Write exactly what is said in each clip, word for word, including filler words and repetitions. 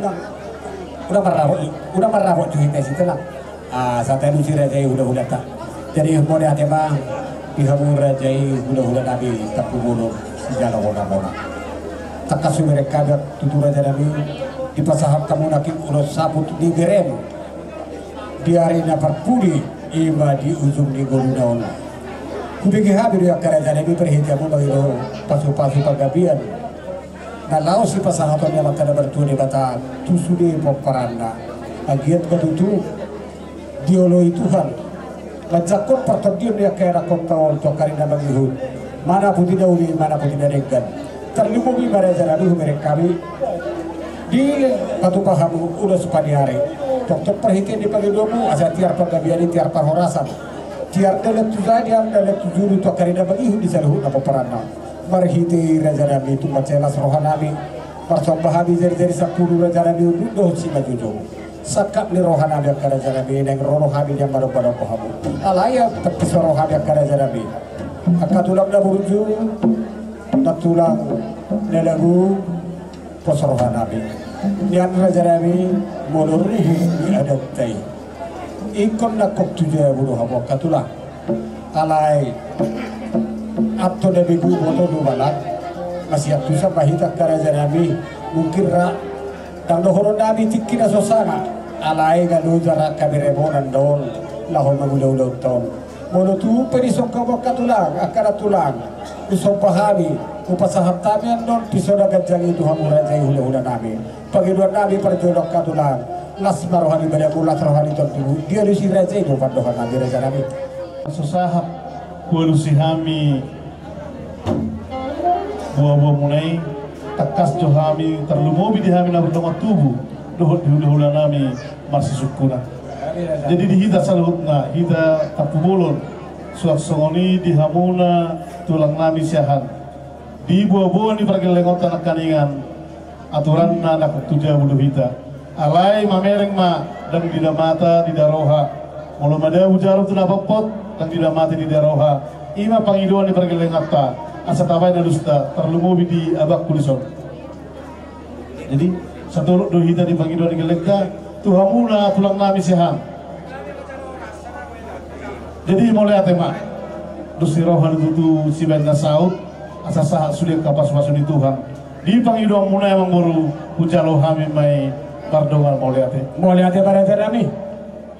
Unang marrapot, unang marrapot tu hita sitena. Ah, satalu si raja i hulahulanta. Jadi mauliate ma di hamu raja i hulahulanami Tampubolon sijalo monamona. Tangkas hubereng hami tutu rajanami, dipasahat hamu nangkin ulos saput ni berem di ari na parpudi, i ma di ujung ni ngoluna on. Hubege hami do i angka rajanami, marhite hamu mangido pasupasu panggabean na laos sipasahaton ni Amanta na martua Debata tu sude pomparanna. Anggiat ma tutu dioloi Tuhan manjangkon partondion ni angka ianakhonta on tu angka ari na mangihut. Mana pudi na uli, mana pudi na denggan. Tarlumobi ma rajanami, hubereng hami dipatupa hamu ulos paniari. Tongtong parhitean ni pangidoanmu asa tiar panggabean i, tiar parhorasan, tiar dalan tu jolo, tiar dalan tu julu tu angka ari na mangihut di saluhutna pomparanna. Marhite i rajanami, tung mansai las rohanami marsomba hami jarijari sampulu rajanami, unduk dohot simanjujung. Sangkap ni rohanami angka rajanami, naeng ro do hami nian manombanomba hamu. Alai ia, pepis rohanami angka rajanami, angka tulang na burju, na tulang na lagu, pos rohanami. Nian rajanami, molo ruhut ni adatta i, ingkon nangkok tu jabu do hamu angka tulang. Alai antong na begu boto do balang. Masiantusan ma hita angka rajanami. Mungkin ra ndang dohononnami tingki na so sanga, alai nga loja ra angka berem on andon laho mangulahula on. Molo tung pe dison hamu angka tulang, angka na tulang, husomba hami, hupasahat hami andon pisona ganjang i tu hamu raja i hulahulanami. Pangidoannami parjolo angka tulang, las ma roha ni badanmu, las roha ni tondimu. Dialusi raja i do pandohannami rajanami. So sahat hualusi hami buabuamuna i, tangkas jo hami tarlumobi di hami na mardongan tubu dohot di hulahulanami marsisungkunan. Jadi di hita saluhutna, hita Tampubolon, suang songon i di hamuna tulangnami siahaan. Di buabua ni pargellengonta nangkaningan, aturanna nangkok tu jabu do hita. Alai mamereng ma, ndang didamata didaroha. Molo madabu jarum tu na potpot, ndang didamata didaroha. I ma pangidoan ni pargellengonta, asa tabaen alusta, tarlumobi di abangku dison. Jadi satolop do hita di pangidoan ni gellengta tu hamuna tulangnami siahaan. Jadi mauliate ma. Dos ni roha do tutu sibaen na saut, asa sahat sude angka pasupasu ni Tuhan. Di pangidoanmuna i amangboru, hujalo hami ma i mardongan mauliate. Mauliate ma rajanami.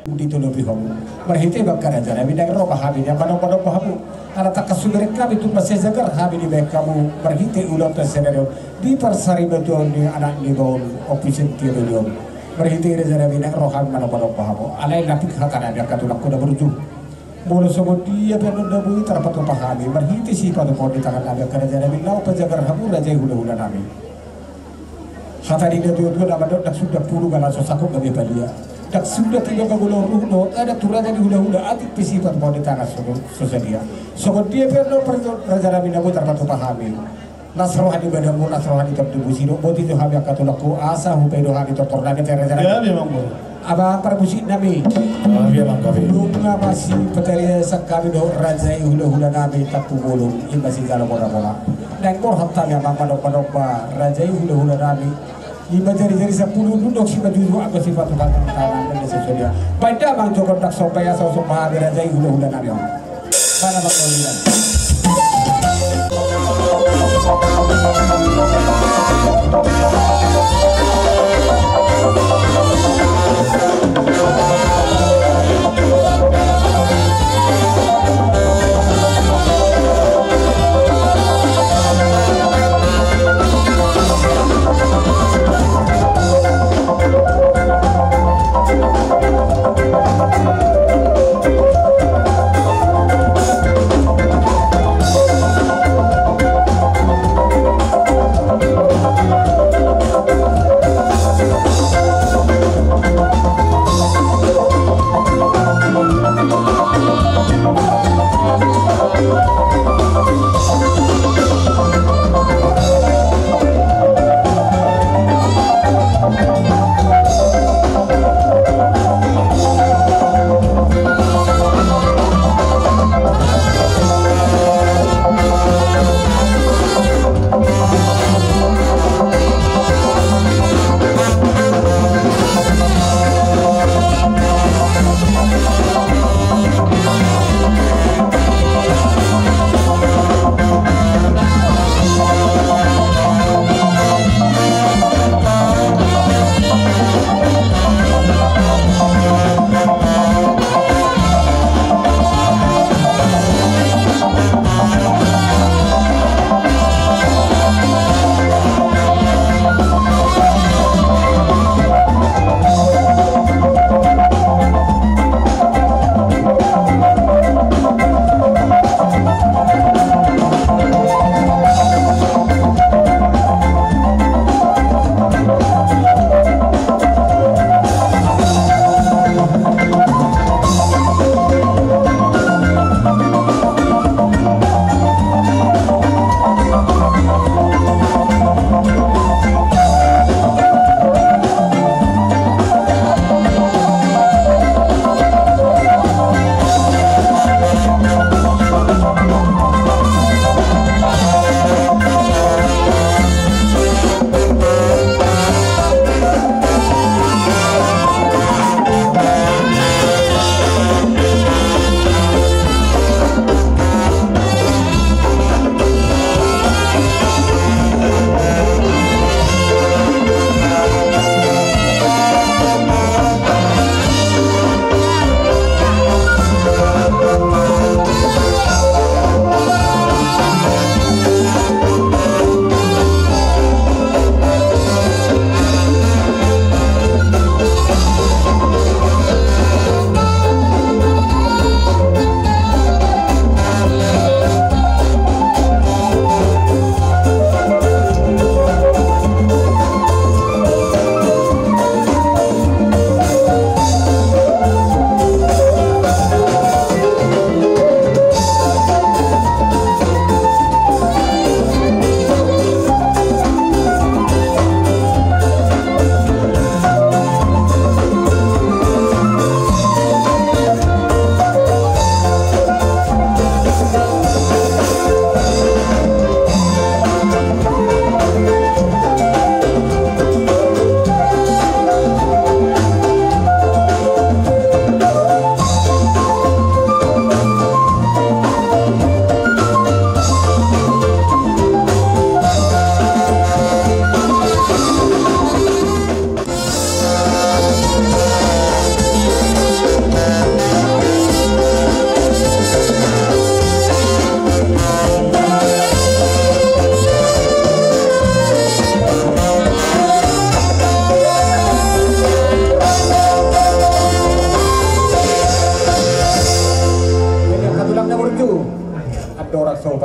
Ditolopi hamu. Marhite i ma angka rajanami, naeng ro ma hami nian manombanomba hamu. Ala tangkas hubereng hami tung mansai jagar hami dibaen hamu marhite ulaonta sadari on di parsaripeon ni anak ni baon Ompu Sintiobeli on. Marhite i rajanami, naeng ro hami manombanomba hamu. Alai lapik hatanami angka tulangku na burju. Molo songon dia pe annon na boi tarpatupa hami marhite sipatupaon ni tangannami angka rajanami, laho pajagar hamu raja i hulahulanami. Hata ni natuatua na mandok, ndang suda pulu galang so sangkut gabe palia. Ndang suda tiba pangula ruhut dohot adat tu raja ni hulahula, atik pe sipatupaon ni tangan so, so sadia. Songon dia pe annon parjo-, rajanami na boi tarpatupa hami. Las roha ni badanmu, las roha ni tondimu, sidok boti jo hami angka tulangku, asa hupaido hami tortornami tu rajanami. Gabe amangboru. Abang parmusiknami. Gabe amang, gabe. Nunga masipatariasan hami dohot raja i hulahulanami Tampubolon, i ma sijalo monamona. Naeng borhat hami amang manombanomba raja i hulahulanami. I ma jarijari sampulu, unduk dohot simanjujung, anggo sipatupaon ni tangan na so sadia. Baen damang jo gondang somba i asa husomba hami raja i hulahulanami on. Mana bang kau bilang?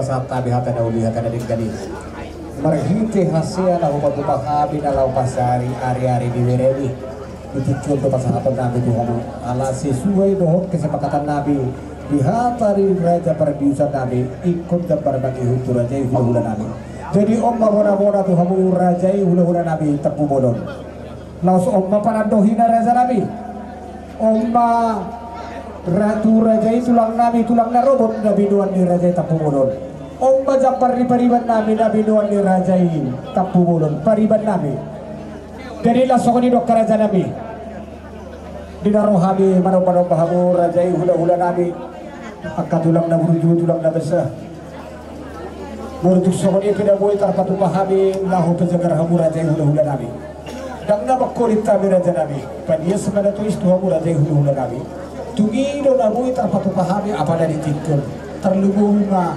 Sahat hami hata na uli, hata na denggan i. Marhite hasea na hupatupa hami na laho pasari ari-ari di beremi. Di tingki on do pasahaton nami tu hamu. Ala sesuai dohot kesepakatan nami di hata ni raja pardiusan nami, ingkon jambar mangihut tu raja i hula-hula nami. Jadi on ma bona-bona tu hamu raja i hula-hula nami Tampubolon. Laos on ma panandohina raja nami. On ma ra-, tu raja i tulang nami, tulang na robot na binoan ni raja i Tampubolon. On ma jambar ni pariban nami na binoan ni raja i Tampubolon, pariban nami. Jadi laos songon i do angka raja nami. Di na ro hami manomba-nomba hamu raja i hula-hula nami. Angka tulang na burju, tulang na basa. Molo tung songon i pe na boi tarpatupa hami laho pajagar hamu raja i hula-hula nami. Ndang na mangkolit hami raja nami. Panias ma na tois tu hamu raja i hula-hula nami. Tung i do na boi tarpatupa hami apala di tingki on. Tarlumobi ma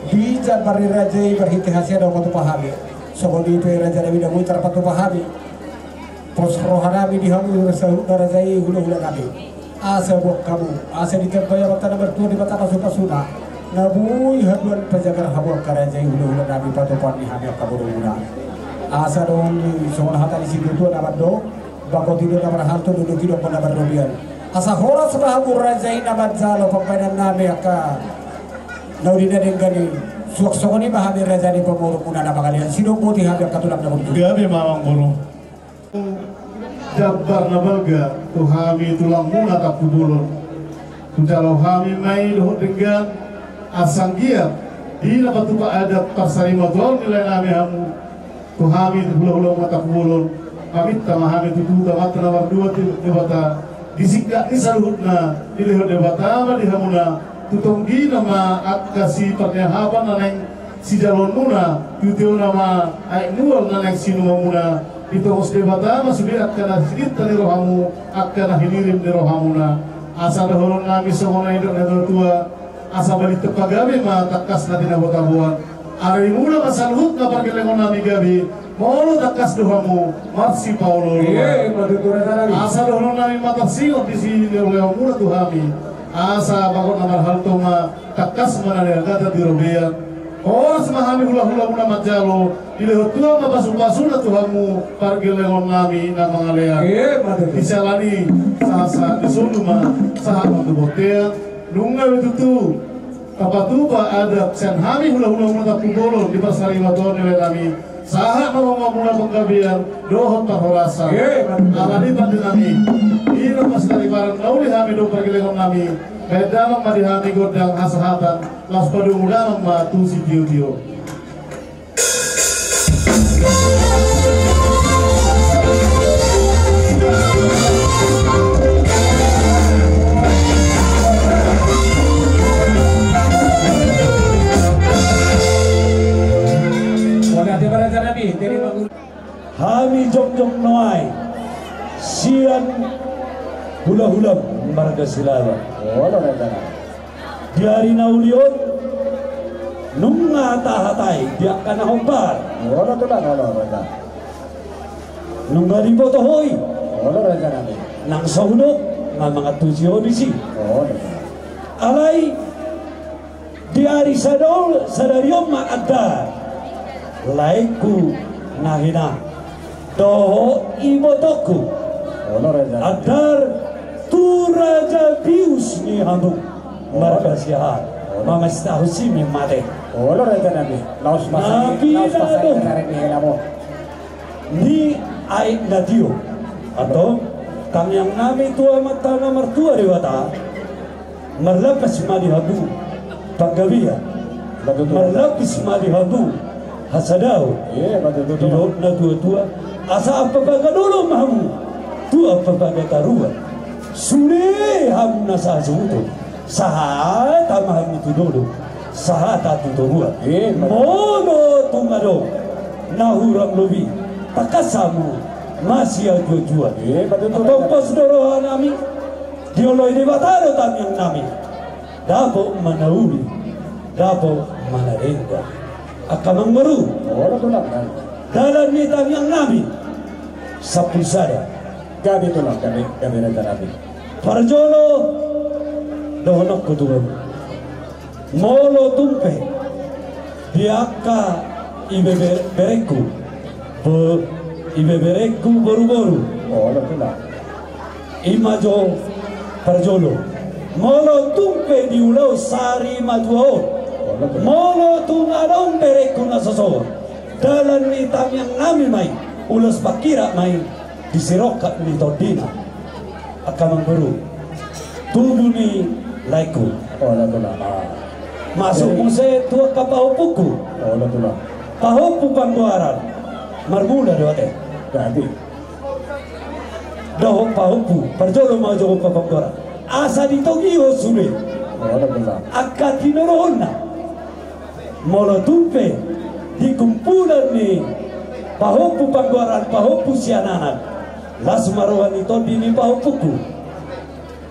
di jambar ni raja i marhite hasea na hupatupa hami. Songon i pe raja nami na boi tarpatupa hami. Pos roha nami di hamu saluhutna raja i hula-hula nami. Asa boan hamu, asa ditambai Amanta na martua Debata pasu-pasuna. Na boi haduan pajagar hamu angka raja i hula-hula nami, patupaon ni hami angka borumuna. Asa dohot songon hata ni situa-tua na mandok, bagot i do na marhalto, dolok i do na marrobean. Asa horas ma hamu raja i na manjalo pambahenan nami angka na uli na denggan i. Suang songon i ma hami raja ni pamoruonmuna na mangalean, sidok boti hami angka tulang na burju. Gabe ma amangboru. Jambar na balga tu hami tulangmuna Tampubolon. Hujalo hami ma i dohot denggan, asa anggiat di na patupa adat parsarimatua ni lae nami hamu. Tu hami hula-hula Tampubolon, paminta ma hami tu Tuhan Amanta na mardua Debata, disingkat ni saluhutna dilehon Debata ma di hamuna, tu tonggina ma angka siparniahapan na naeng sijaloonmuna, tu tiona ma aek mual na naeng sinuamuna, ditongos Debata ma sude angka na sininta ni rohamu, angka na hinirim ni rohamuna. Asa dohonon nami songon na nidok ni natua-tua, asa balintang pagabe ma tangkas na tinabo-taboan. Arimuna ma saluhutna pargellengon nami gabe, molo tangkas do hamu marsipaolo-oloan. Asa dohonon nami ma tarsingot di silehon-lehonmuna tu hami. Asa bagot na marhalto ma, tangkas ma na nihagatan di robean. Horas ma hami hula-hulamuna manjalo, dilehon Tuhan ma pasu-pasuna tu hamu pargellengon nami na mangalean. Di siala ni sahat-sahat ni solu ma sahat ma tu bontean. Nunga be tutu tapatupa adat sian hami hula-hulamuna Tampubolon di parsarimatua ni lae nami. Sahat ma hamu panggabean dohot parhorasan. Ala ni pande nami, i do pasariparan na uli hami dohot pargellengon nami. Baen damang ma di hami gondang hasahatan, laos padomu damang ma tu sitio-tio. Hami jongjong nuaeng sian hula-hula marga Silaban. Olo, raja. Di ari na uli on nunga tahatai di angka na hombar. Olo, tulang, olo, raja. Nunga diboto ho i. Olo, raja nami. Nang so hudok nga mangantusi ho disi. Olo, raja. Alai di ari sadol-, sadari on ma andar laengku na hina dohot ibotongku. Olo, raja. Andar tu raja bius ni hamu marga Siahaan. Olo. Mamestahon si mate. Olo, raja nami. Laos pasai, laos pasai. Ni aek na tio. Antong, tangiang nami tu Amanta na martua Debata, marlapis ma di hamu panggabean. Marlapis ma di hamu hasadaon. Didok na tua-tua, asa ampapaga dolok ma hamu tu ampapaga taruan. Sude hamu na sahasuhuton, sahata ma hamu tu dolok, sahata tu toruan. Molo tung adong na hurang lobi, tangkas hamu masiajuajuan. Tompos do roha nami, dioloi Debata do tangiang nami. Dapot ma na uli, dapot ma na denggan. Angka amangboru, dalan ni tangiang nami sampulu sada. Gabe tulang, gabe, gabe raja nami. Parjolo dohononku tu hamu, molo tung pe Di angka ibeberengku, ibeberengku boruboru. Olo tulang. Ima jo parjolo, molo tung pe di ulaon sari matua on, molo tung adong berengku na so sogot, dalan ni tangiang nami ma i, ulos pangkira ma i, di sirongkap ni tondina. Angka amangboru, tubu ni laengku. Olo tulang. Masuk muse tu angka pahompungku. Olo tulang. Pahompu Panggoaran. Marmula do ate. Jadi. Dohot pahompu, parjolo ma jo pahompu Panggoaran. Asa ditogihon sude. Olo tulang. Angka tinadona. Molo tung pe di kumpulan ni pahompu Panggoaran, pahompu sian anak, las ma roha ni tondi ni pahompungku.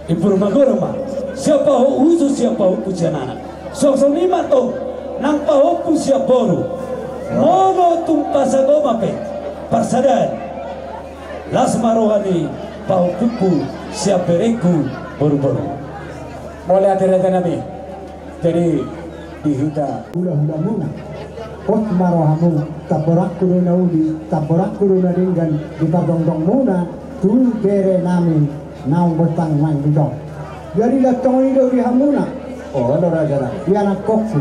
Imbur magodang ma sian pahompu, husus sian pahompu sian anak. Suang songon i ma tong nang pahompu sian boru. Molo tung pasagoman pe parsadaan, las ma roha ni pahompungku sian berengku boruboru. Mauliate raja nami. Jadi di hita hulahulamuna, pos ma rohamu, tamborangku do na uli, tamborangku do na denggan, di pardongdongmuna tu bere nami naung botang main di tong. Jadi las songon i do di hamuna. Olo raja nami. Ianakhonku,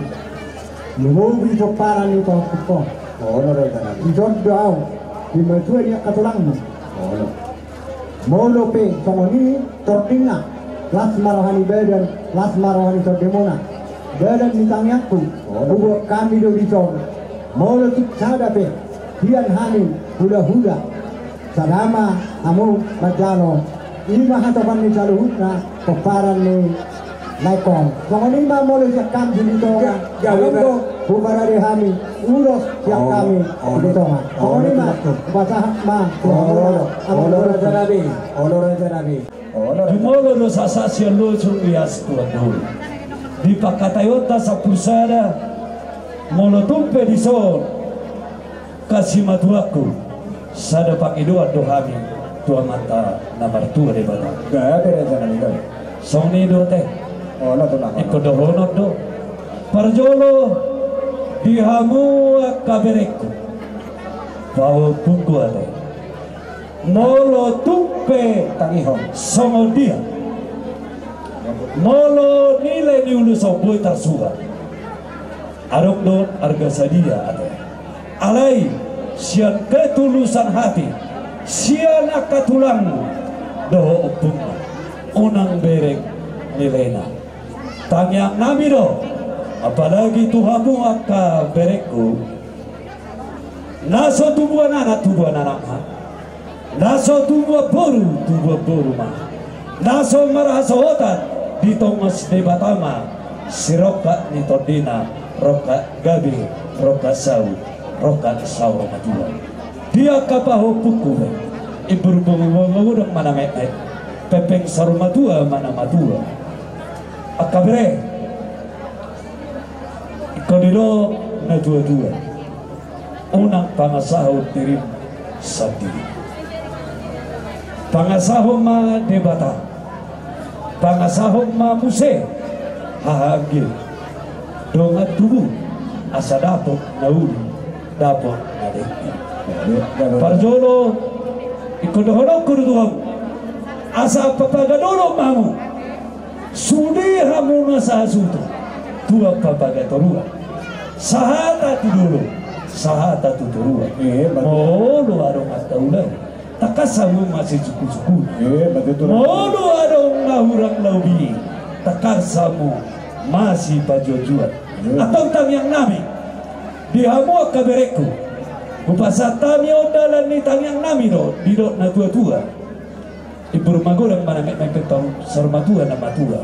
lumobi pomparan ni pahompungkon. Olo raja nami. Dison do au, di matua ni angka tulangmu. Olo. Molo pe songon i tordingna, las ma roha ni badan, las ma roha ni tondimuna. Badan ni tangiangku, hubuat hami do dison. Molo tung sada pe hian hami hulahula, sada ma hamu manjalo. Ima hatopan ni saluhutna pomparan ni laengkon. Songon i ma molo sian hami di tonga. Gabe ma. Huparade hami ulos sian hami di tonga. Songon i ma. Hupasahat ma tu hamuna. Olo raja nami. Olo raja nami. Jumolo do sahat sian losung di asi Tuhan dulu. Di pangkataionta sampulu sada, molo tung pe dison, angka simatuangku, sada pangidoan do hami tu Amanta na martua Debata. Gabe raja nami, gabe. Songon i do ate. Olo tulang. Ingkon dohonon do. Parjolo di hamu angka berengku, pahompungku ate. Molo tung pe tangihon songon dia, molo nilai ni ulos on boi tarsurat, adong do arga sadia ate. Alai sian ketulusan hati, sian angka tulangmu dohot ompungmu, unang bereng nilaina. Tangiang nami do, apalagi tu hamu angka berengku, na so tubuan anak, tubuan anak ma. Na so tubuan boru, tubuan boru ma. Na so marhasohotan, ditongos Debata ma sirongkap ni tondina, rongkap gabe, rongkap saut, rongkap saur matua. Di angka pahompungku pe, imbur magodang ma na metmet, pengpeng saur matua ma na matua. Angka bere, ingkon didok natuatua, unang pangasahon dirim sandiri. Pangasahon ma Debata, pangasahon ma muse haha anggi, dongan tubu, asa dapot na uli, dapot na denggan. Parjolo, ingkon dohononku do tu hamu, asa papaga dolok ma hamu. Sude hamu na sahasuhuton tu ampapaga toruan. Sahata tu dolok, sahata tu toruan. Molo adong angka ulaon, tangkas hamu masisukusuku. Molo adong na hurang lobi, tangkas hamu masipajuajuan. Antong tangiang nami di hamu angka berengku, hupasahat hami on dalan ni tangiang nami do, didok natuatua. Imbur magodang ma na metmet, pengpeng saur matua na matua.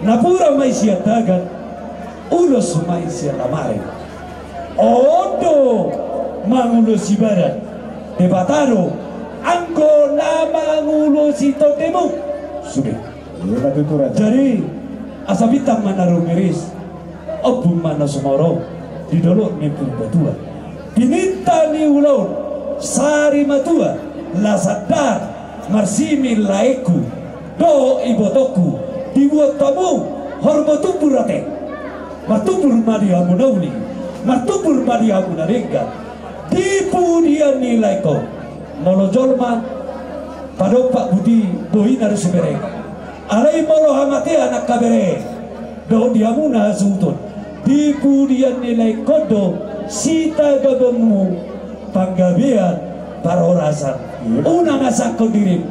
Napuran ma i sian dagan, ulos ma i sian lamari. On do mangulosi badan, Debata do anggo na mangulosi tondimu. Sude. Jadi asa bintang ma na rumiris, ombun ma na sumorop di dolok ni Purbatua. Pininta ni ulaon sari matua, las andahan, marsimi laengku dohot ibotongku, dibuat hamu horbo tumbur ate. Martumbur ma di hamu na uli, Martumbur ma di hamu na denggan di pudian ni laengkon. Molo jolma padompak buti, bohina do sibereng. Alai molo hamatean angka bere, dohot di hamu na hasuhuton, di pudian ni laengkon do sitagamonmu panggabean parhorasan. Unang asangkon dirim,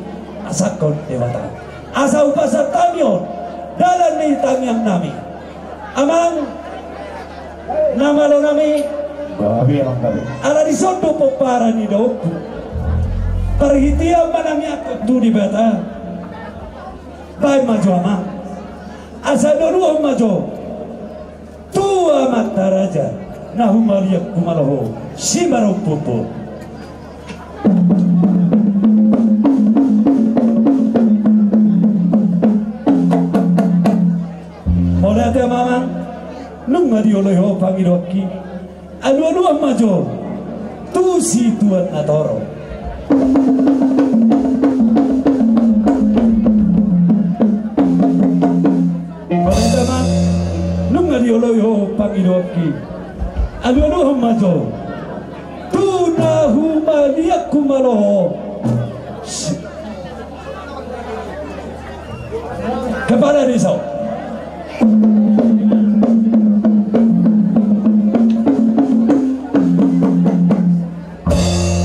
asangkon Debata. Asa hupasahat hami on dalan ni tangiang nami. Amang, na malo nami. Gabe, amang, gabe. Ala dison do pomparan ni daompung. Parhitean ma nami angkon tu Debata. Baen ma jo, amang. Asa dialuhon ma jo tu amanta raja na humaliang humaloho simarompuompu. Mauliate, amang, nunga dioloi ho pangidoanki. Alualuhon ma jo tu situan na torop. Mauliate, amang, nunga dioloi ho pangidoanki. Alualuhon ma jo tu na humaliang humaloho. Kepala desa.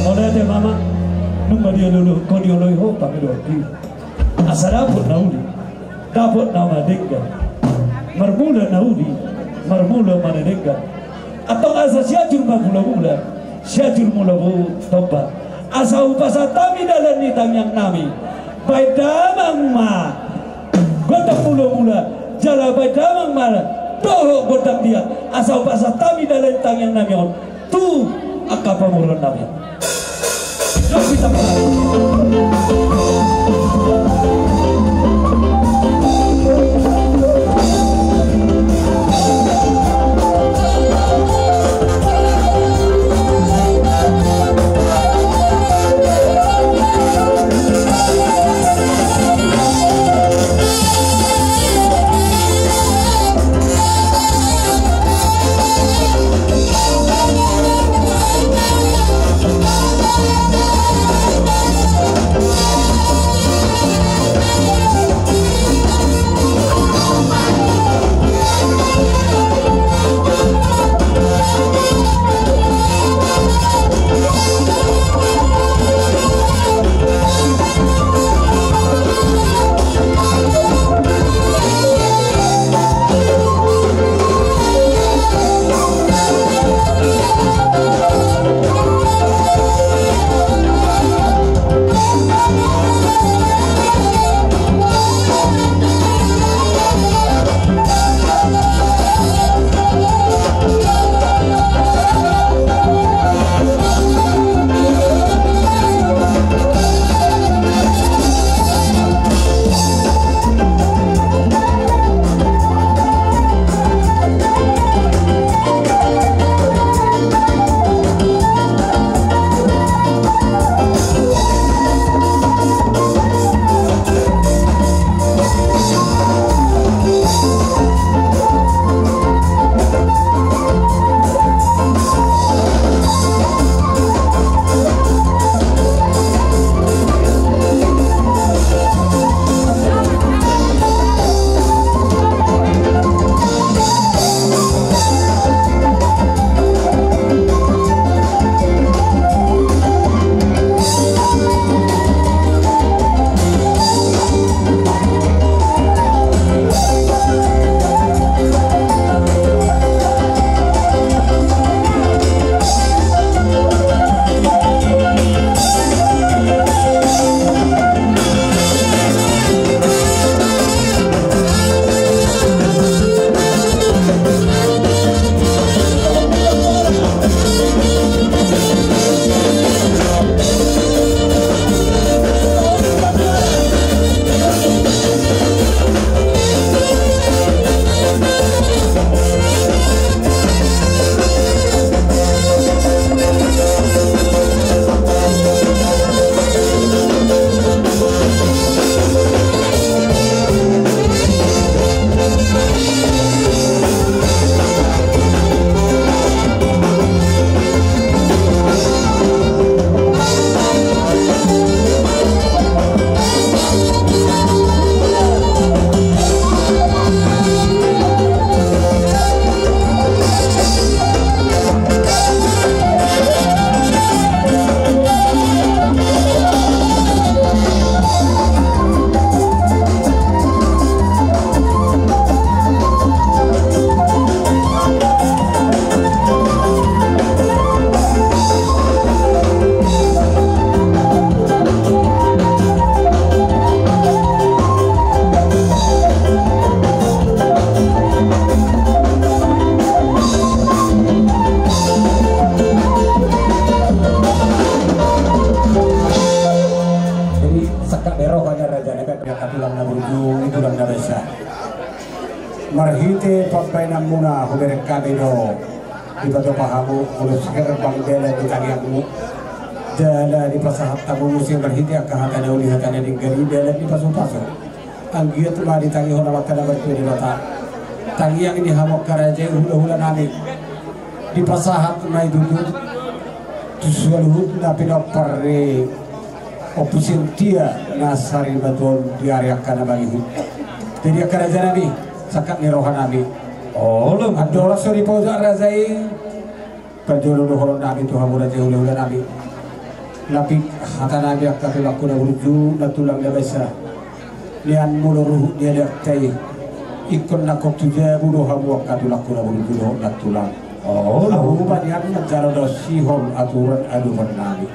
Mauliate, amang, nunga dioloi, nunga dioloi ho pangidoanki. Asa dapot na uli, dapot na madenggan. Marmula na uli, marmula ma na denggan. Antong asa Sianjur ma mulamula, Sianjur mula botoba. Asa hupasahat hami dalan ni tangiang nami. Baen damang ma gondang mulamula, jala baen damang ma dohot gondang dia. Asa hupasahat hami dalan ni tangiang nami on tu angka pamoruon nami. Roha ni raja na baen, angka tulang na burju, tulang na basa. Marhite pambaenanmuna hubereng hami do dipatupa hamu ulos herbang dalan di tangiangmu. Jala dipasahat hamu muse marhite angka hata na uli, hata na denggan i dalan ni pasupasu. Anggiat ma ditangihon Amanta na martua Debata tangiang ni hamu angka raja i, hulahulanami. Dipasahat ma i tutu tu saluhutna pinompar ni Ompu Sintia na sarimatua on di ari angka na mangihut. Jadi angka rajanami, sangkap ni rohanami. Olo, andorang so dipaojak raja i, parjolo dohononnami tu hamu raja i, hulahulanami. Lapik hatanami angka tulangku na burju, na tulang na basa. Nian molo ruhut ni adatta i, ingkon nangkok tu jabu do hamu angka tulangku na burju dohot na tulang. Olo. Hamu ma nian manjalo daon sihol aturan adopannami.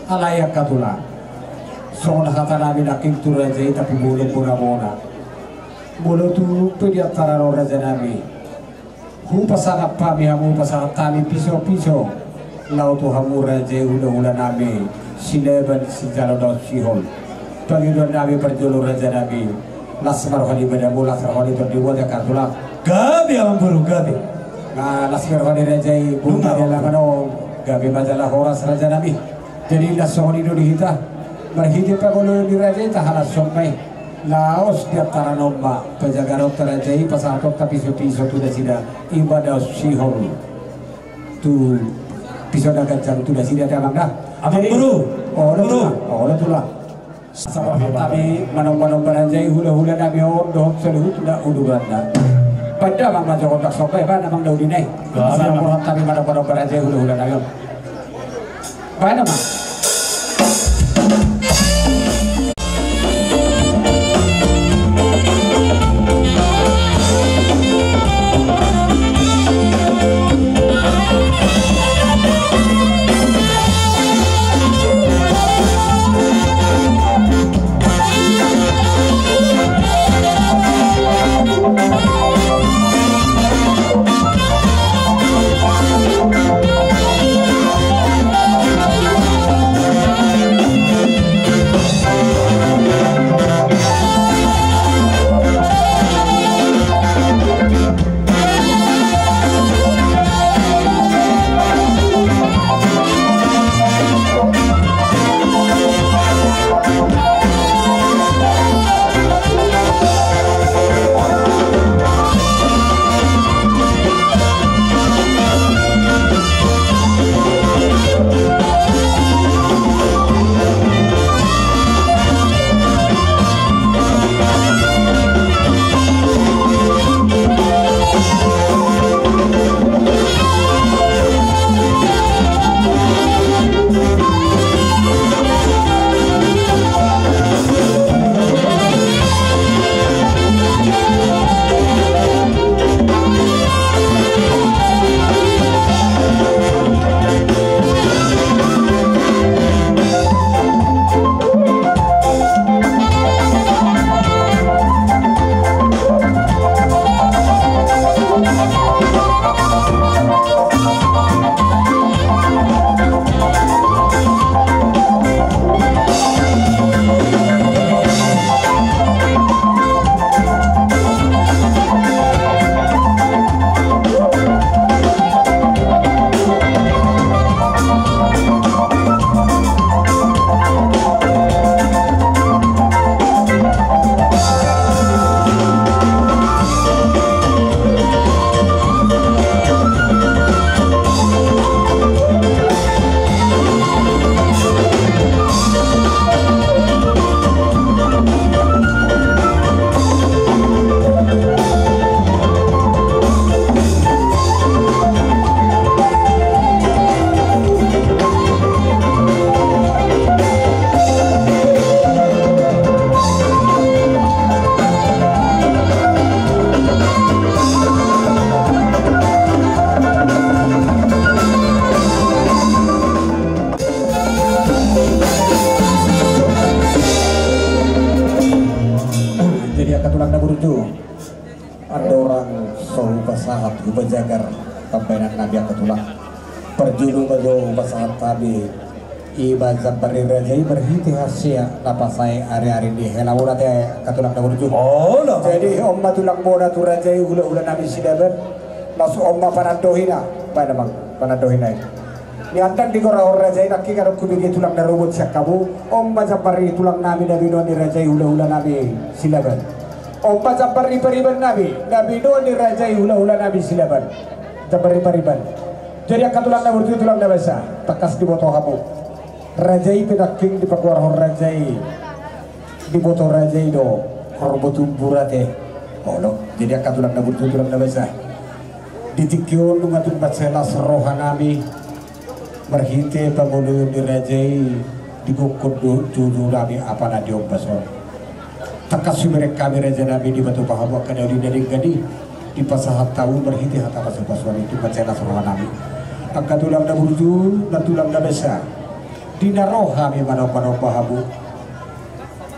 Alai angka tulang, songon hatanami nangkin tu raja i, tapi molo bona-bona, molo tu pe di antara on rajanami, hupasangap hami hamu, hupasahat hami piso-piso laho tu hamu raja i, hulahulanami, silaban sijalo daon sihol. Pangidoannami parjolo rajanami, las ma roha ni badanmu, las roha ni tondimu, angka tulang. Gabe, amang boru, gabe. Na las ma roha ni raja i, boru, gabe ma jala horas rajanami. Jadi las songon i do di hita. Marhite pangoloan ni raja i tahalashon ma i. Laos di antara on ma pajagaronta raja i, pasahatonta piso-piso tu nasida, i ma daon sihol. Tu piso na ganjang tu nasida, amang da. Amang boru. Olo tulang, olo tulang. Sahat hami manomba-nomba raja i, hulahulanami on dohot saluhutna uduranna. Baen damang ma jolo gondang somba i, baen damang na uli nai. Sahat hami manomba-nomba raja i, hulahulanami on. Baen damang. Jadi angka tulang na burju, andorang so hupasahat, hupajagar pambaenannami angka tulang, parjolo ma jo hupasahat hami Ima jambar ni raja i marhite hasea na pasae ari-ari ni hela muna te angka tulang na burju. Jadi on ma tulang bona tu raja i hulahula nami Silaban. Laos on ma panandohina. Baen amang panandohina i. Nian dang digorahon raja i nangkin adong hubege tulang na ruhut sian hamu. On ma jambar ni tulang nami na binoan ni raja i hulahula nami Silaban. On ma jambar ni pariban nami na binoan ni raja i hulahula nami Silaban. Jambar ni pariban. Jadi angka tulang na burju tulang na basa, tangkas diboto hamu. Raja i pe nangkin dipagoarhon raja i, diboto raja i do horbo tumbur ate. Olo, jadi angka tulang na burju tulang na basa, di tingki on nunga tung mansai las roha nami marhite pangoloion ni raja i, digokhon do tutu nami apa na diombas on. Tangkas hubereng hami raja nami dipatupa hamu angka na uli na denggan i, dipasahat hamu marhite hata pasu-pasuan i tung mansai las roha nami. Angka tulang na burju na tulang na basa, di na ro hami manomba-nomba hamu.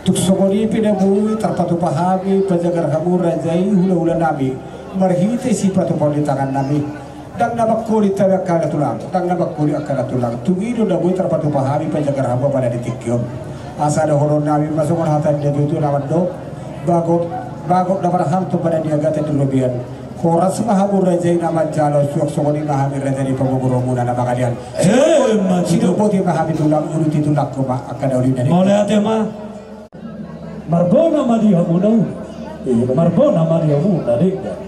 Tung songon i pe na boi tarpatupa hami pajagar hamu raja i hulahula nami marhite sipatupaon ni tangan nami. Dang na mangkolit hami angka na tulang, dang na mangkolit angka na tulang. Tung i do na boi tarpatupa hami pajagar hamu apa na di tingki on. Asa dohonon nami ma songon hata ni natuatua na mandok, bagot, bagot na marhalto pada niagatan di robean. Horas ma hamu raja i na manjalo, suang songon i ma hami raja ni pamogoron muna na mangalean. He, ma tutu. Sidok boti ma hami tulang, uduti tulangku ma angka na uli na denggan. Mauliate ma. Marbona ma di hamu na uli. Marbona ma di hamu na denggan.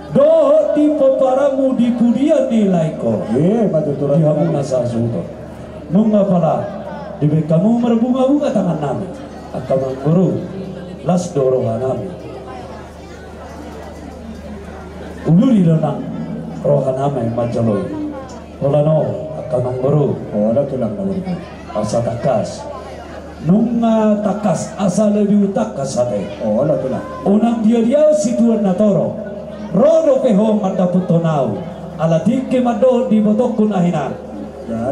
Dohot di pomparanmu di pudian ni laengku. Di hamu na sasuhuton. Nunga pala dibaen hamu marbunga-bunga tangan nami. Angka amangboru, las do roha nami. Ululi do nang roha nami manjalo i. Holan on angka amangboru. Holan tulang na uli. Asa tangkas. Nunga tangkas asa lebih tangkas ate. Holan tulang. Unang dia-dia situan na torop. Ro dope ho mandapothon ahu. Ala tingki mandok di ibotongku na hinan.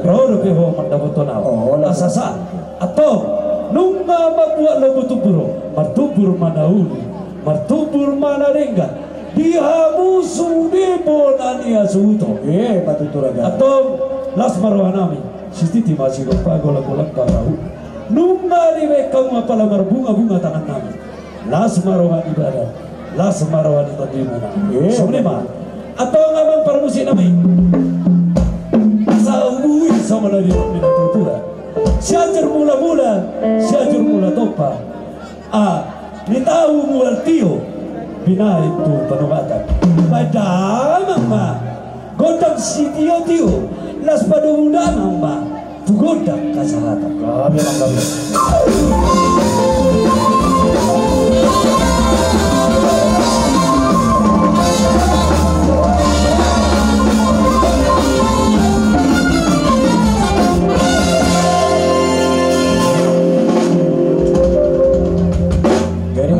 Ro dope ho mandapothon ahu. Asa sa. Antong nunga mambuat lombu tumbur, martumbur ma na uli, martumbur ma na denggan. Di hamu sude bona ni hasuhuton. Antong las ma roha nami. Sititi ma sigompa golang-golang parau. Nunga dibaen hamu apala marbunga-bunga tangan nami. Las ma roha ni badan, las ma roha ni tondimuna. Songon i ma. Antong amang parmusik nami, asa hubui songon na nidok ni natuatua. Sianjur mula-mula, Sianjur mula tompa. Ah, ni tau mual tio, binahen tu panobatan. Baen damang ma gondang sitio-tio, laos padomu damang ma tu gondang hasahatan. Gabe ma, gabe. Jadi,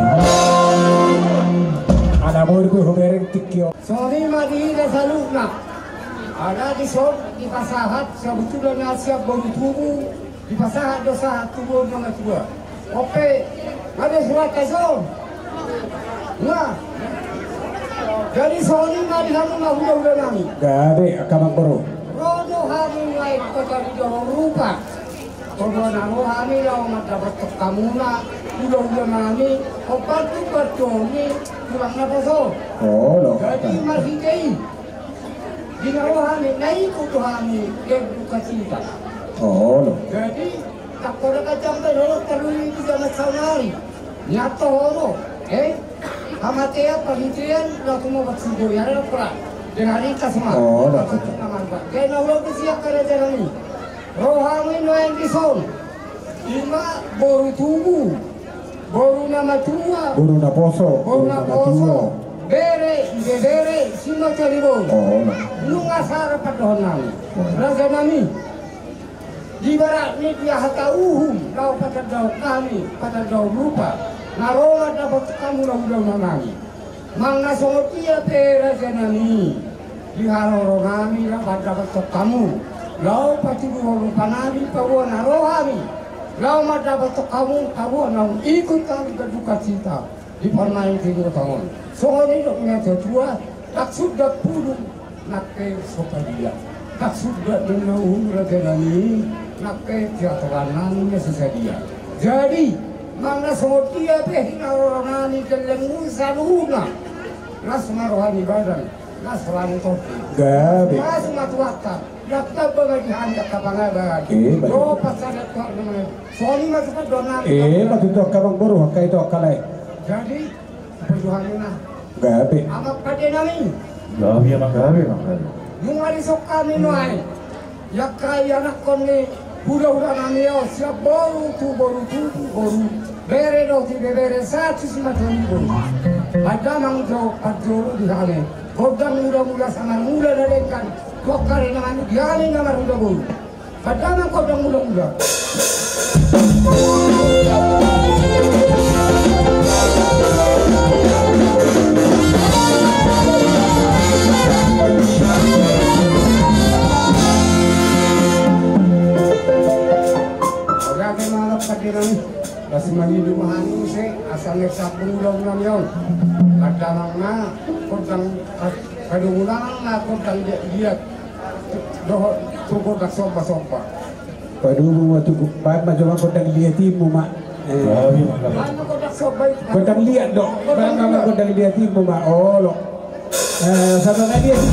ala murgu hubereng tingki on. Songon i ma di hita saluhutna. Ala dison dipasahat sabutulan na siap boru tubu, dipasahat do sahat tu boru na matua. Ope, gabe surat kason. Nah. Jadi songon i ma di hamu na hulahula nami. Gabe angka amangboru. Ro do hami nuaeng kota di dohot rupa. Paboa na ro hami laho mandapothon hamuna, hulahula nami, hombar tu partuon ni tulang na poso. Jadi marhite i, di na ro hami, na ikut do hami, dukacita. Jadi, tak poda kacang pe dolok terlui di zaman saunari. Nian toho do, eh? Hamatean, parhitean, laho tumobat sudo, ya, ada perang. Dengan ringkas ma. Jadi na ro pe siap karaja nami. Ro hami nuaeng dison. Ima boru tubu, boru na matua, boru na poso, boru na poso, bere, ibebere, simatoliboru. Nunga sara pandohan nami. Raja nami. Di barat ni dia hata uhum, laho patandahon hami, patandahon rupa. Na ro mandapothon hamu hulahula nami. Manang songon dia pe raja nami, di haroro nami laho mandapothon hamu, laho patuduhon rupa nami paboa na ro hami, laho mandapothon hamu paboa naung ikut hami berdukacita di parumaen di kota on. Songon i do na tuatua, tak suda pudung, nang pe so padia. Tak suda do na uhum raja nami, Nangke tiap teranannya sesadia. Jadi, manang songon dia pe hinaroronami gellengmu saluhutna. Las ma roha ni badan, las roha ni tondi. Gabe. Las ma tu angka. Las tamba ma di hami angka pangarangan. Eh, betul. Dohot pasahat tu angka na. Songon i ma tu angka dongan. Eh, betul tu angka amangboru, angka ito, angka lae. Jadi, Perjuangan na. Gabe. Amang pandenami. Gabe, amang, gabe, amang, gabe. Nunga dison hami nuaeng. Ia angka ianakhon ni hulahulanami on, sian boru tu boru tu boru. Bere dohot ibebere sahat tu simatua ni boru. Bahen damang jo parjolo di hami. Gondang mulamula samarmula na denggan. Tu angka ari na manuk di hami na marhula boru. Bahen damang gondang mulamula. Oke, oke, mantap, hadirin. Las mangido ma hami muse, asa na sampulu ulaon nami on. Bahen damang ma gondang, eh, padomu damang ma gondang liat. Dohot tu gondang sombasomba. Padomu ma tu, bahen ma jo ma gondang liatinmu ma. Eh. Bahen ma gondang somba i. Gondang liat do. Gondang liat. Bahen ma gondang liatinmu ma. Olo. Eh, sama na liat i.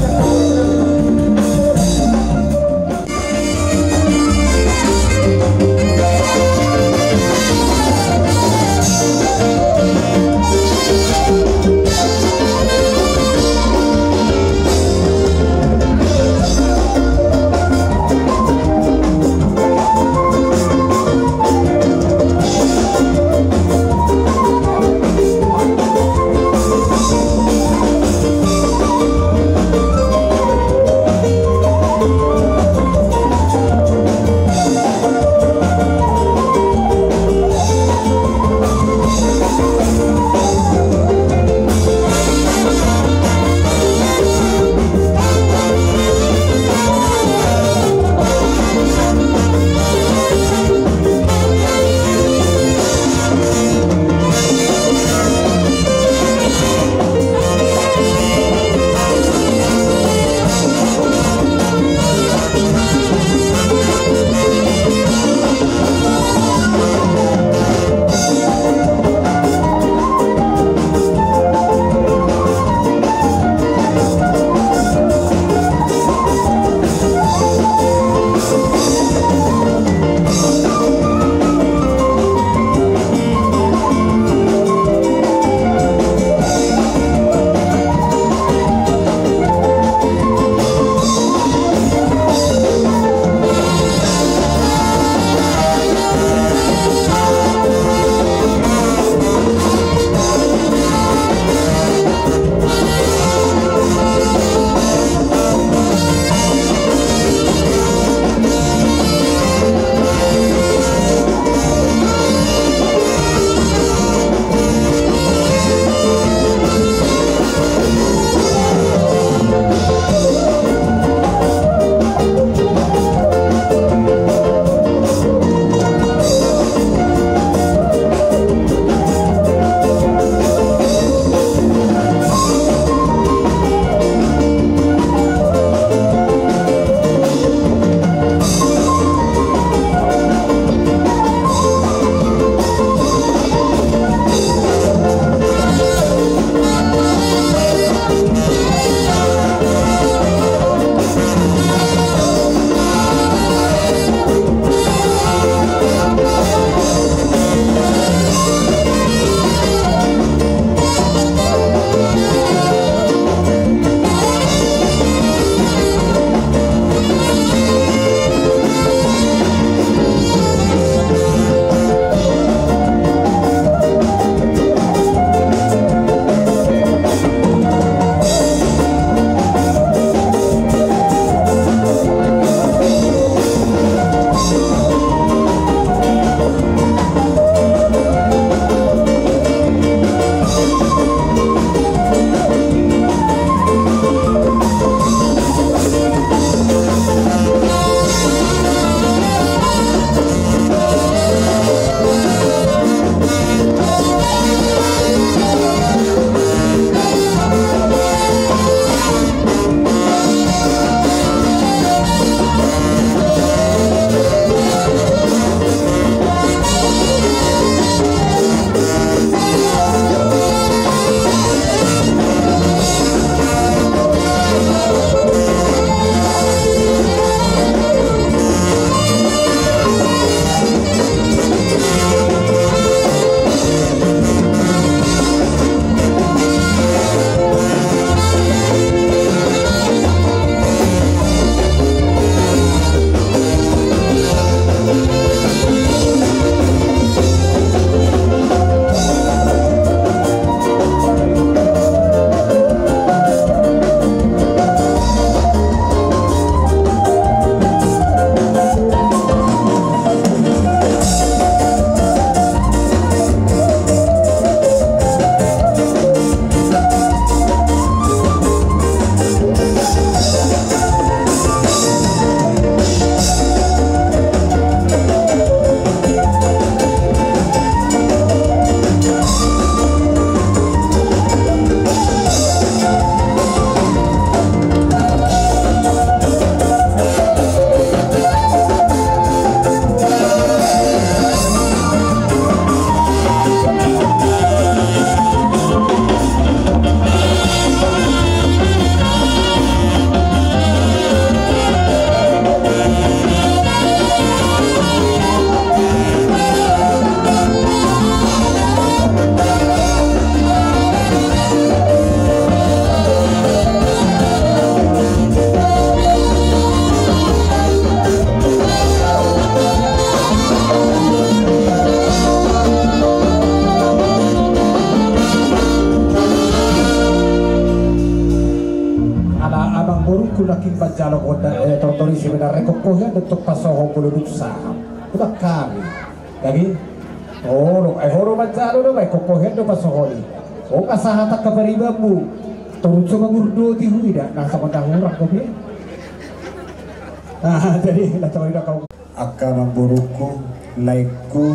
Nangkin manjalo gondang, eh, tortor i sebenarna, kongkohian do tong pasohot molo dung sahat. Udah kami. Jadi, oh, lo, eh, ho do manjalo do, baik kongkohian do pasohot i. Oh, ka sahat angka paribanmu. Torus so mangurdoti huida, na songon na hurang kopi. Ah, jadi, na songon i na kau. Angka amangborungku, laengku,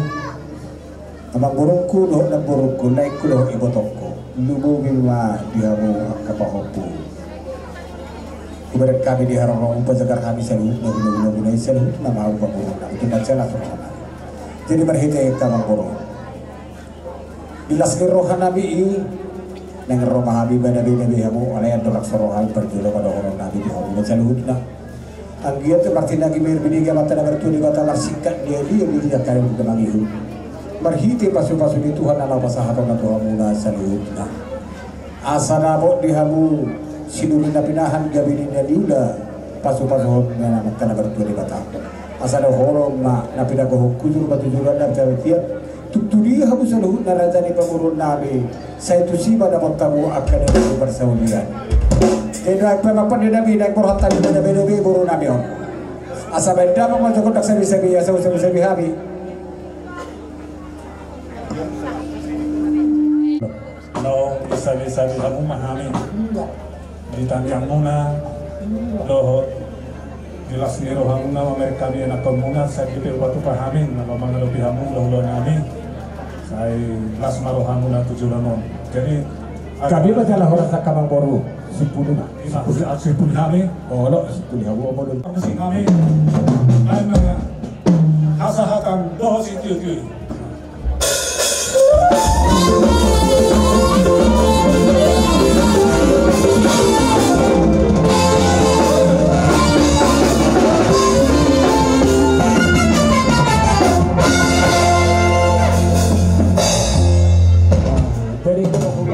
amangborungku dohot namborungku, laengku dohot ibotongku, lumobi ma di hamu angka pahompu. Hubereng hami di haroro, hupajagar hami saluhutna, guna-guna i saluhutna ma hamu pangurungna, tung mansai las rohanami. Jadi marhite angka amangboru, di las ni rohanami i, naeng ro ma hami manabe-nabe hamu, alai andorang so ro hami parjolo ma dohononnami tu hamu na saluhutna. Anggiat martinangi ma i binege Amanta na martua Debata, marsingkat dia-dia di dia kari mangihut. Marhite pasu-pasu ni Tuhan na laho pasahatonna tu hamu na saluhutna. Asa dapot di hamu sinuri na pinahan, gabe ni na niula, pasu-pasuhon ni Amanta na martua Debata. Asa dohonon ma na pinagohon hujur ma tu joloan na pinagohon. Tung tu dia hamu saluhutna raja ni pamoruonnami, sai tusi ma dapot hamu angka na di parsaulian. Jadi dohot pe ma pande nami, naeng borhat hami manabe-nabe borunami on. Asa baen damang ma jokon dak sabi-sabi, asa usabi-sabi hami. Naung disabi-sabi hamu ma hami di tangiangmuna dohot di las ni rohamuna mamereng hami anakhonmuna, sai dipe upatupa hami na mangadopi hamu hulahula nami. Sai las ma rohamuna tu joloan on. Jadi gabe ma jala horas angka amangboru. Simpulina. Simpul hami. Olo, simpul hamu amangboru. Musik hami. Baen ma hasahatan dohot sitio-tio.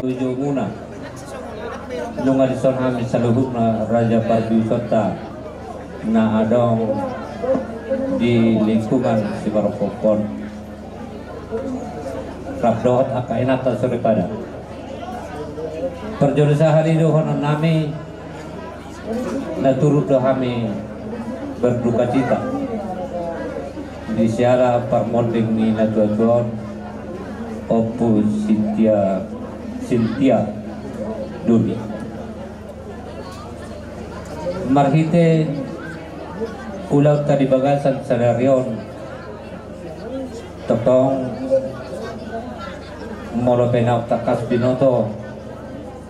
Tujomuna. Nunga dison hami saluhutna raja parbiusanta na adong di lingkungan Simarongkop on, rap dohot angka inanta soripada. Parjolo sahali dohononnami, na turut do hami berdukacita di siala parmonding ni natua-tua on, Ompu Sintia, Sintia Doli. Marhite ulaonta di bagasan sadari on, tongtong molo pe naung tangkas binoto,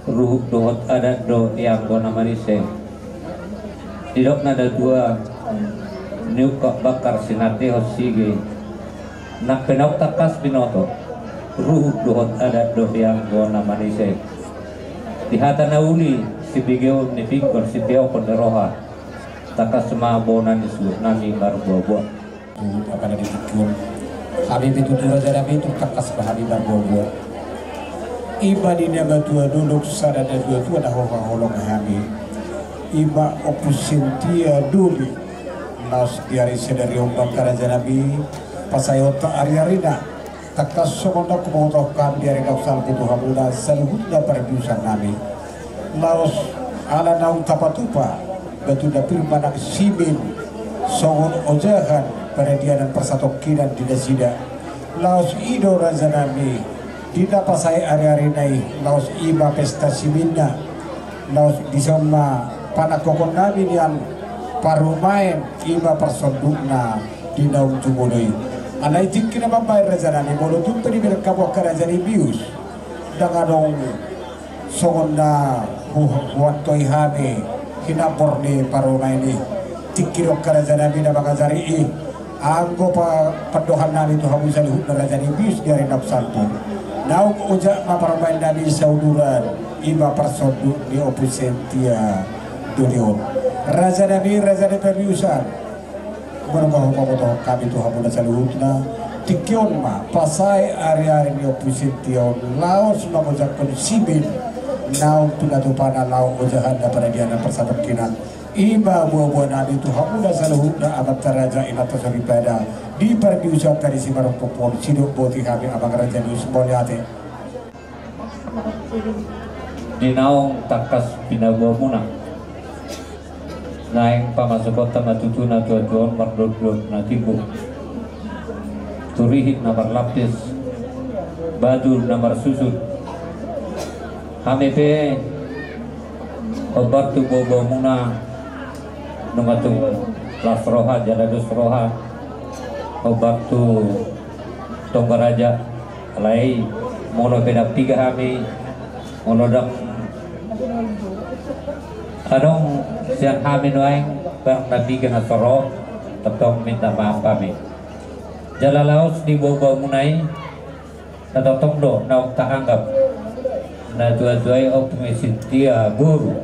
ruhut dohot adat do i anggo na manise. Didok na datua, niungkap bangkar sinandehon sige. Nang pe naung tangkas binoto, ruhut dohot adat do i anggo na manise. Di hata na uli, sibegeon ni pinggol, sipeopon ni roha, tangkas ma bona ni suhutnami marboa-boa. Tu apala di tingki on, hami pe tutu rajanami, tung tangkas ma hami marboa-boa. Ima di na matua dolok sada na tua-tua na hohahol hami, ima Ompu Sintia Doli. Laos di ari sadari on ma angka rajanami, pasaeonta ari-arina. Tangkas songon na huboto hami di ari na salpu tu hamuna saluhutna parbiusannami. Laos ala naung tapatupa batu na pir manang simin songon ojahan paradianan parsatongkinan di nasida. Laos i do rajanami, di na pasae ari-arina i, laos ima pesta siminna. Laos dison ma panangkokonnami nian parumaen, ima parsondukna di naung jumolo i. Alai tingki na mambaen rajanami, molo tung pe dibereng hamu angka raja ni bius, ndang adong songon na hu-, huantoi hami hinambor ni parumaen i. Tingki do angka rajanami na mangajari i. Anggo pa-, pandohannami tu hamu saluhutna raja ni bius di ari na salpu, naung ojak ma parumaennami sauduran, ima parsonduk ni Ompu Sintia Doli on. Rajanami, raja ni parbiusan, molo nga hupabotohon hami tu hamuna saluhutna, tingki on ma pasae ari-ari ni Ompu Sintia on, laos mangojakhon simin naung pinatupana laho ojahanna paradianan parsatongkinan. Ima boa-boanami tu hamuna saluhutna amanta raja inanta soripada di parbiusanta di Simarongkop on, sidok boti hami amang raja ni bius, mauliate. Di naung tangkas pinaboamuna, Naeng pamasukonta ma tutu na tua-tua on mardolok-dolok na timbo. Turihit na marlapis, batu na marsusun. Hami pe hombar tu boaboamuna nunga tung las roha jala dos roha hombar tu Tongga Raja. Alai molo pe ndang piga hami, molo ndang adong sian hami nuaeng barang na piga na so ro, tongtong minta maaf hami. Jala laos di boaboamuna i, na tongtong do naung taanggap na tua-tua i Ompu Sintia boru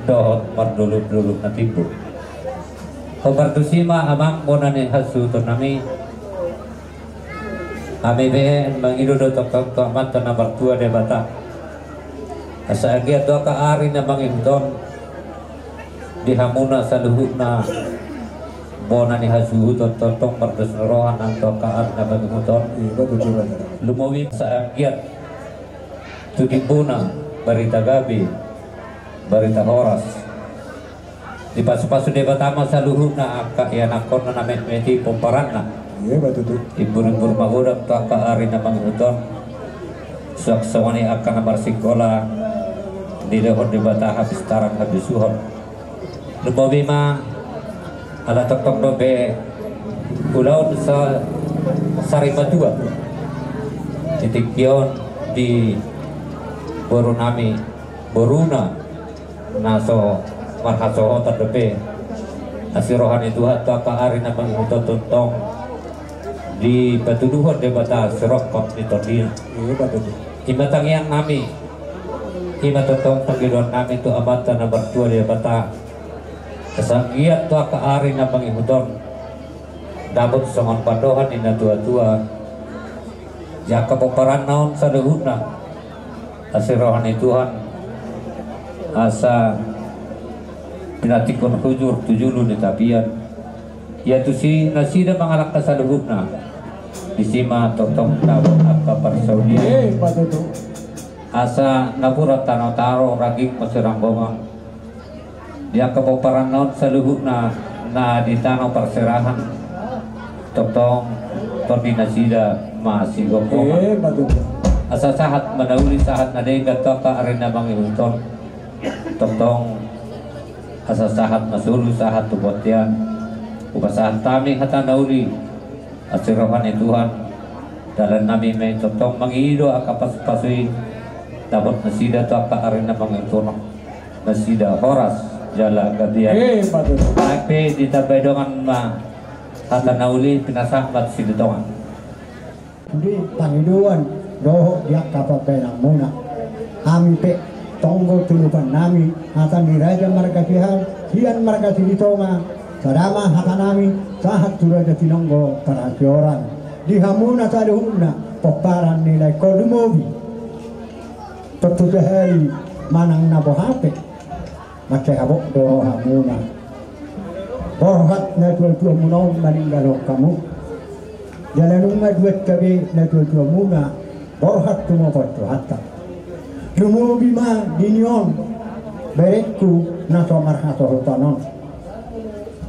dohot mardolok-dolok na timbo. Hombar tusi ma amang bona ni hasuhuton nami. Hami be mangido do tongtong tu Amanta na martua Debata, asa anggiat tu angka ari na mangihut on di hamuna saluhutna bona ni hasuhuton tongtong mardos ni roha nang tu angka ari na mangihut on. Lumobi asa anggiat tu timbuna barita gabe, barita horas. Dipasupasu Debata ma saluhutna angka ianakhonna na metmet i pomparanna. Imbur-imbur magodang tu angka ari na mangihut on. Suang songon i angka na marsikola, dilehon Debata hapistaran habisuhon. Lumobi ma ala tongtong dope ulaon sarimatua di tingki on di boru nami, boruna na so marhasohotan dope. Asi roha ni Tuhan tu angka ari na mangihut on tongtong dipatuduhon Debata sirongkap ni tondina. I ma tangiang nami, i ma tongtong pangidoan nami tu Amanta na martua Debata, asa anggiat tu angka ari na mangihut on dapot songon pandohan ni na tua-tua di angka pomparanna on saluhutna. Asi roha ni Tuhan asa pinantikhon hujur tu julu ni tapian. Ia tusi nasida mangalangka saluhutna, disi ma tongtong dapot angka parsaulian. Asa napuran tano taro, rangging masiranggongan. Di angka pomparanna on saluhutna na di tano parserahan, tongtong tondi nasida masigomgoman. Asa sahat manauli sahat na denggan tu angka ari na mangihut on. Tongtong asa sahat masolu sahat tu bontean. Hupasahat hami hata na uli. Asi roha ni Tuhan, dalan nami ma i tongtong mangido angka pasupasu i, dapot nasida tu angka ari na mangihut on nasida horas jala gabe. Ai pe ditambai dongan ma hata na uli, pinasahat ma tu sidatongan. Di pangidoan dohot di angka pambahenanmuna, hami pe tonggo tulupan nami, hata ni raja marga Siahaan, sian marga Silitonga, sada ma hata nami sahat tu raja Sinonggo Parasihoran. Di hamuna saluhutna pomparan ni lae, lumobi tontu sahali manang na boha pe, mansai habot do rohamuna. Borhat na tuatuamuna on maninggalhon hamu. Jala nunga duanta be na tuatuamuna borhat tumopot Tuhanta. Lumobi ma di ni on berengku na so marhasohotan on.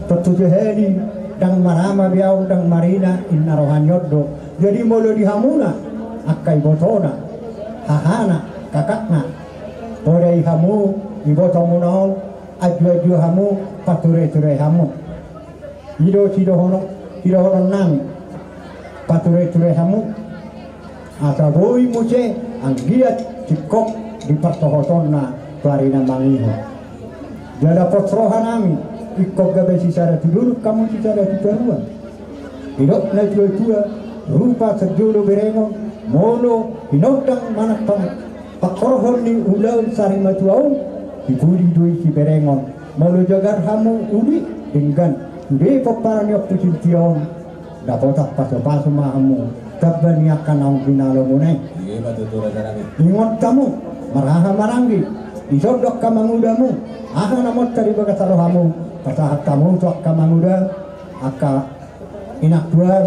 Tontu sahali ndang marama be ahu, ndang marina, inna roha ni on do. Jadi molo di hamuna angka ibotona, hahana, kakakna, poda i hamu ibotomuna on, anjuanju hamu, patureture hamu. I do sidohonon, sidohonon nami, patureture hamu. Asa boi muse anggiat singkop di parsohotonna tu ari na mangihut. Jala pos roha nami, ingkon gabe sisada tu dolok hamu sisada tu toruan. Didok na tuatua, rupa sijolo berengon, molo hinondang manang pang-, pangkorhon ni ulaon sarimatua on, sipuli do i siberengon. Molo jagar hamu uli denggan, sude pomparan ni Ompu Sintia on, dapotan pasupasu ma hamu tamba ni angka naung hinalomuna i. Ingot hamu, marhaha maranggi, dison do angka mangudamu, aha na monta di bagasan rohamu, pasahat hamu tu angka manguda, angka inang tuan,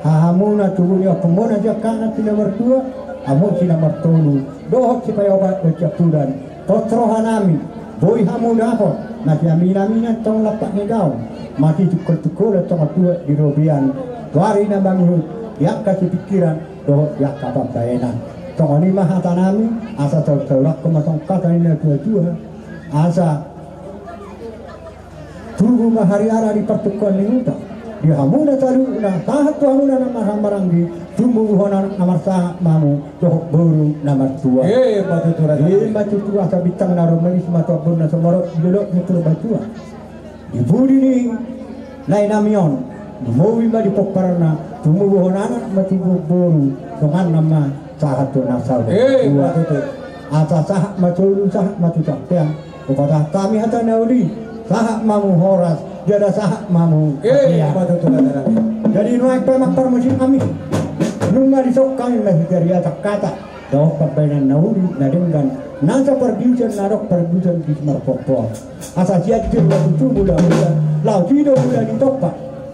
hahamuna tubu ni ompumuna sian hahana si na martua, hamu si na martolu, dohot sipaopat dohot siampudan, pos roha nami, boi hamu dapot, Masiaminaminan tongon lampak ni daong, masitungkoltungkolan tongon tuat di robean, tu ari na mangihut, di angka sipingkiran dohot di angka pambahenan. Songon i ma hatanami, asa saursaurakkon ma songon hata ni natuatua, asa tubu ma hariara di partungkoan ni huta. Di hamuna saluhutna, sahat tu hamuna na marhahamaranggi, tumbuhon anak na marsahat ma hamu dohot boru na martua. Emma tutu, raja nami. Emma tutu, asa bintang na rumiris ma tu ambon na sumorop, di dolok ni Purbatua. Di pudi ni nainami on, lumobi ma di pomparanna, tumbuhon anak ma tumbuhon boru, donganna ma sahat tu na saur matua. Emma tutu. Asa sahat ma solu, sahat ma tu sampean. Hupatahon hami hata na uli, sahat ma hamu horas, jala sahat ma hamu hatiha. Emma tutu, raja nami. Jadi nuaeng pe amang parmusik nami, nunga dison hami masihariasan hata dohot pambahenan na uli na denggan, nasa pardiusan na adong pardiusan di simarpompoan. Asa sian sirna tutu mulamula, laos i do mula ni tompa.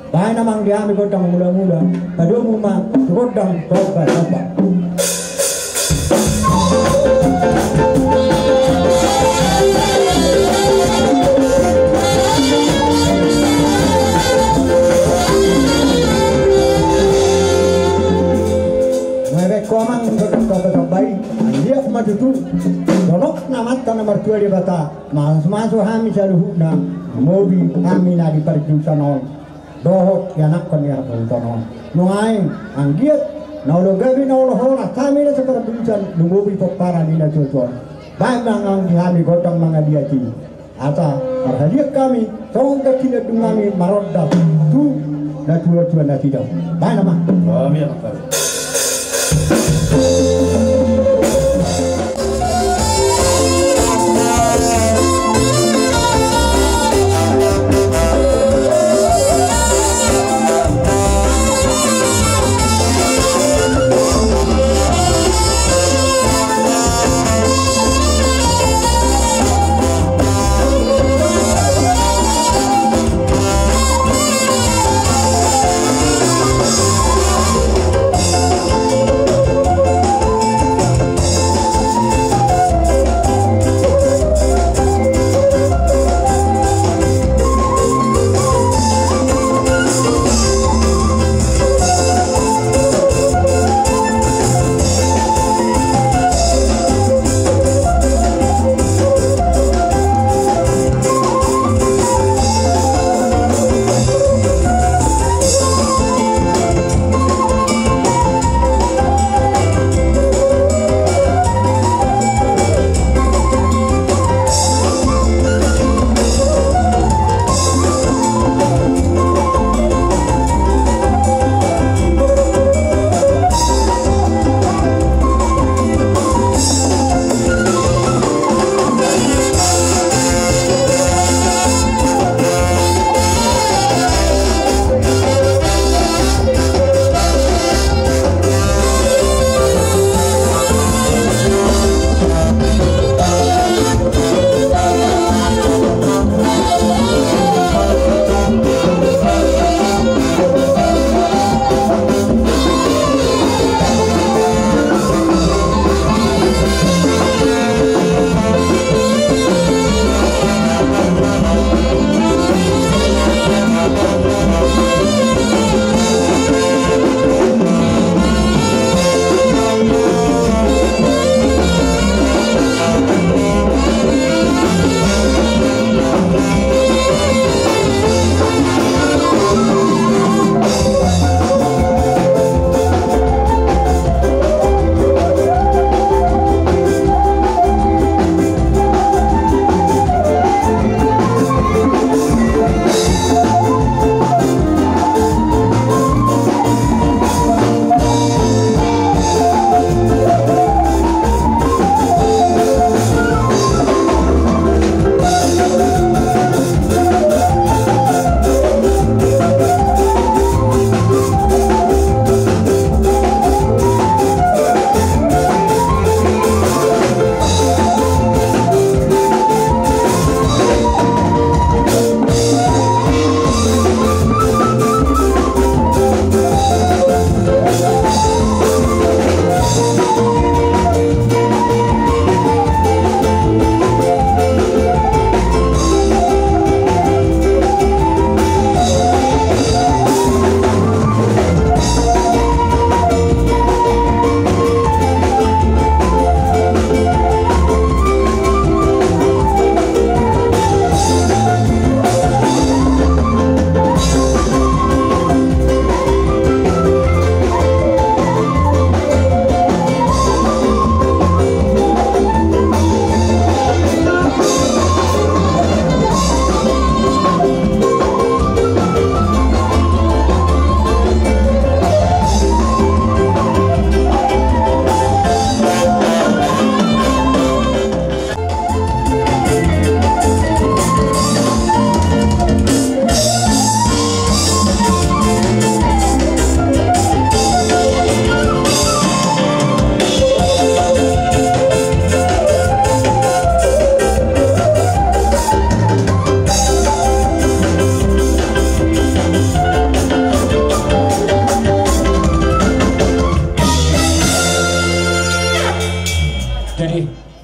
Baen amang di hami gondang mulamula, padomu ma tu gondang tompa-tompa. Baen ho amang gondang tompa-tompa i, anggiat ma tutu donokna Amanta na martua Debata mamasumasu hami saluhutna, lumobi hami na di pardiusan on dohot ianakhon ni hasuhuton on. Nuaeng anggiat na olo gabe, na olo horas hami na sapardiusan, lumobi pomparan ni natuatua on. Baen ma amang di hami gondang mangaliat i, asa marhaliang hami songon ganti ni andung nami marondas tu natuatua nasida on. Baen amang. Amin.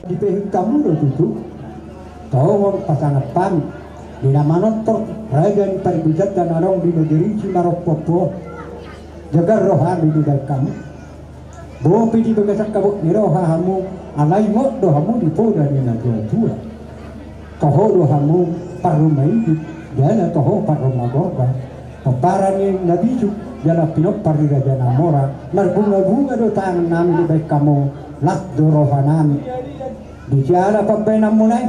Dipehut hamu do tutu tongon pasangan hami di na manortor raja ni parbusanta na adong di negeri Simarompompon. Jagar rohami dibahen hamu. Bope di bagasan habot ni roha hamu, alai ingot do hamu di poda ni na tuatua. Toho do hamu parruma ijuk, jala toho parruma gorga. Pomparan ni na bisuk jala pinompar ni raja na mora. Marbungabunga do tangannami dibahen hamu, las do rohanami. Di siala pambahenanmuna i,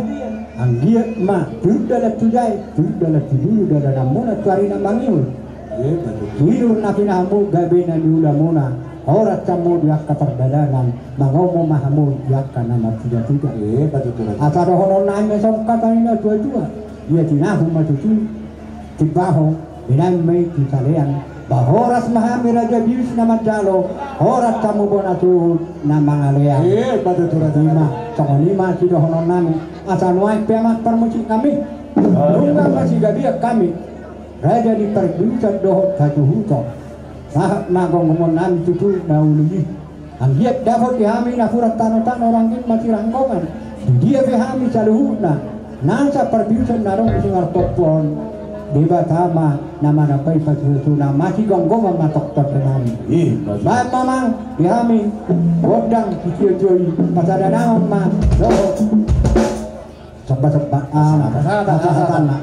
anggiat ma tu dalan tu jae, tu dalan tu julu dalananmuna tu ari na mangihut. Tidur na pinahanmu gabe na niulamuna. Horas hamu di angka pardalanan, mangomo ma hamu di angka na martigatiga. Asa dohononnami ma songon hata ni na tuatua: Ia tinahu ma tutu, timbaho, binahen ma i tu salean. Ba horas ma hami raja bius na manjalo, horas hamu bona suhut na mangalean. Ima songon i ma sidohononnami. Asa nuaeng pe, amang parmusiknami, nunga masigabean hami raja ni parbiusan dohot hasuhuton. Sahat ma gomgomonnami tutu na uli i. Anggiat dapot di hami napuran tanotano rangging masiranggongan, di dia pe hami saluhutna nasa parbiusan na adong di Simarompompon. Debata ma na manambai pasu-pasuna, masigomgoman ma tongtong di hami. Bahen ma, amang, di hami gondang sitiotio i, pasadanaon ma dohot sombasomba, ah, pasahatanna.